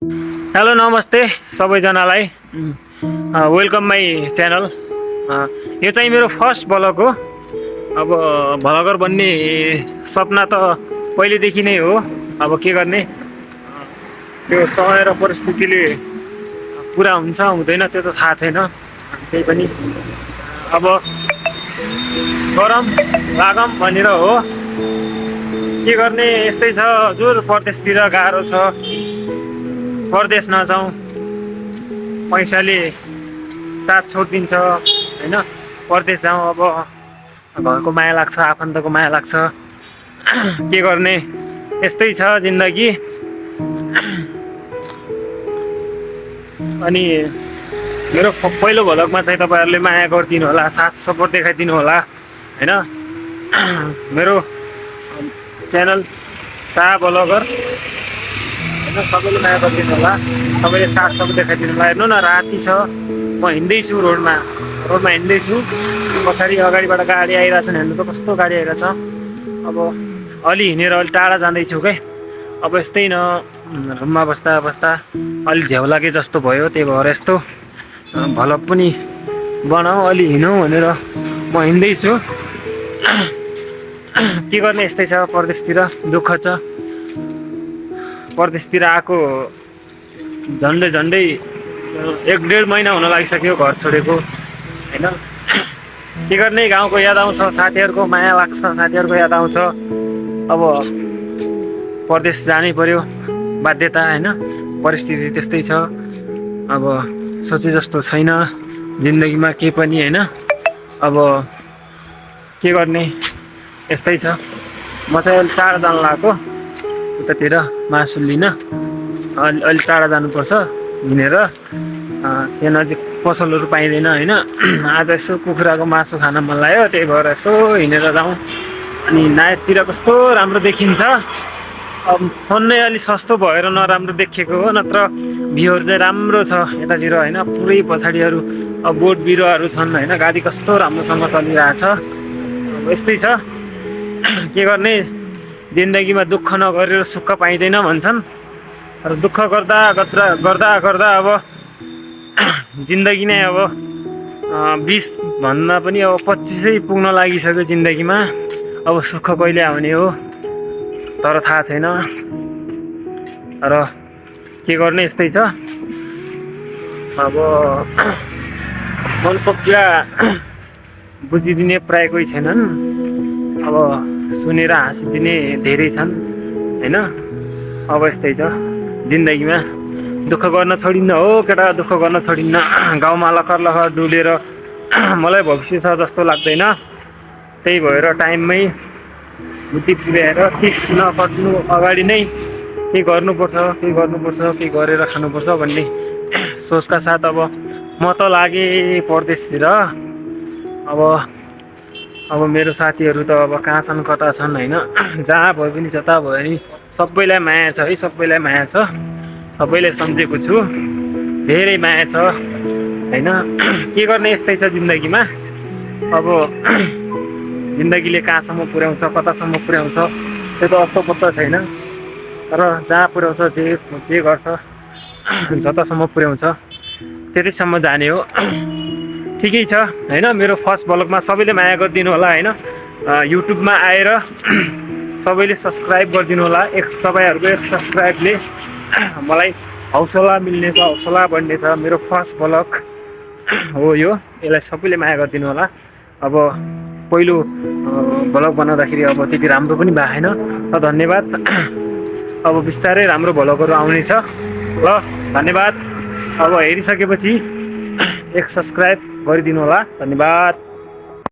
Hello नमस्ते सबैजनालाई welcome my channel. यो चाहिँ मेरो फर्स्ट ब्लग हो। अब भ्लगर बन्ने सपना त पहिलेदेखि नै हो। अब के गर्ने, त्यो समय र परिस्थितिले पुरा हुन्छ हुँदैन त्यो त थाहा छैन। त्यही पनि अब गरम लागम भनेर हो। के गर्ने, यस्तै छ हजुर। परदेशतिर गाह्रो छ। परदेश नजाउँ, पैसाले साथ छोडिदिन्छ होइन। परदेश जाउँ, अब घरको माया लाग्छ, आफन्तको माया लाग्छ। के गर्ने, यस्तै छ जिन्दगी। अनि मेरो पहिलो भ्लगमा चाहिँ तपाईँहरूले माया गरिदिनु होला, साथ सपोर्ट देखाइदिनु होला होइन। मेरो च्यानल सा ब्लगर होइन, सबैले माया गरिदिनु होला, सबैले साथ सपोर्ट देखाइदिनु होला। हेर्नु न, राति छ, म हिँड्दैछु रोडमा हिँड्दैछु। पछाडि अगाडिबाट गाडी आइरहेछन्, हेर्नु त कस्तो गाडी आइरहेछ। अब अलि हिँडेर अलि टाढा जाँदैछु क्या। अब यस्तै न, रुममा बस्दा बस्दा अलि झ्याउ लागे जस्तो भयो। त्यही भएर यस्तो भ्लग पनि बनाऊ, अलि हिँडौँ भनेर म हिँड्दैछु। के गर्ने, यस्तै छ। परदेशतिर दुःख छ। परदेशतिर आएको झन्डै 1-1.5 महिना हुन लागिसक्यो घर छोडेको होइन। के गर्ने, गाउँको याद आउँछ, साथीहरूको माया लाग्छ, साथीहरूको याद आउँछ। अब परदेश जानै पर्यो, बाध्यता होइन। परिस्थिति त्यस्तै छ। अब सोचे जस्तो छैन जिन्दगीमा केही पनि होइन। अब के गर्ने, यस्तै छ। म चाहिँ अलिक टाढा जानु लागेको, उतातिर मासु लिन अलि टाढा जानुपर्छ हिँडेर। त्यहाँ नजिक पसलहरू पाइँदैन होइन। आज यसो कुखुराको मासु खान मन लाग्यो, त्यही भएर यसो हिँडेर जाउँ। अनि नाइटतिर कस्तो राम्रो देखिन्छ। अब फोन नै अलिक सस्तो भएर नराम्रो देखेको हो, नत्र भ्यूहरू चाहिँ राम्रो छ यतातिर होइन। पुरै पछाडिहरू अब बोट बिरुवाहरू छन् होइन। गाडी कस्तो राम्रोसँग चलिरहेछ। अब यस्तै छ। के गर्ने, जिन्दगीमा दुःख नगरेर सुख पाइँदैन भन्छन्। र दुःख गर्दा गर्दा अब जिन्दगी नै अब 20 भन्दा पनि अब 25 पुग्न लागिसक्यो जिन्दगीमा। अब सुख कहिले आउने हो तर थाहा छैन। र के गर्ने, यस्तै छ। अब मनको पीडा बुझिदिने प्राय कोही छैनन्। अब सुनेर हाँसिदिने धेरै छन् होइन। अब यस्तै छ जिन्दगीमा। दुःख गर्न छोडिन्न हो केटा, दुःख गर्न छोडिन्न। गाउँमा लखर डुलेर मलाई भविष्य छ जस्तो लाग्दैन। त्यही भएर टाइममै बुद्धि पुर्याएर 30 नकट्नु अगाडि नै केही गर्नुपर्छ, केही गरेर खानुपर्छ भन्ने सोचका साथ अब म त लागेँ परदेशतिर। अब मेरो साथीहरू त अब कहाँ छन्, कता छन् होइन। जहाँ भयो पनि, जता भयो नि सबैलाई माया छ है, सबैलाई माया छ। सबैले सम्झेको छु, धेरै माया छ होइन। के गर्ने, यस्तै छ जिन्दगीमा। अब जिन्दगीले कहाँसम्म पुर्याउँछ, कतासम्म पुर्याउँछ त्यो त अत्तो पत्तो छैन। तर जहाँ पुर्याउँछ, जे गर्छ, जतासम्म पुर्याउँछ त्यतिसम्म जाने हो। ठिकै छ होइन। मेरो फर्स्ट ब्लगमा सबैले माया गरिदिनु होला होइन। युट्युबमा आएर सबैले सब्सक्राइब गरिदिनु होला। तपाईँहरूको एक सब्सक्राइबले मलाई हौसला मिल्नेछ, हौसला बढ्नेछ। मेरो फर्स्ट ब्लग हो यो, यसलाई सबैले माया गरिदिनु होला। अब पहिलो ब्लग बनाउँदाखेरि अब त्यति राम्रो पनि भएन र धन्यवाद। अब बिस्तारै राम्रो ब्लगहरू आउनेछ ल, धन्यवाद। अब हेरिसकेपछि एक सब्सक्राइब गरिदिनु होला, धन्यवाद।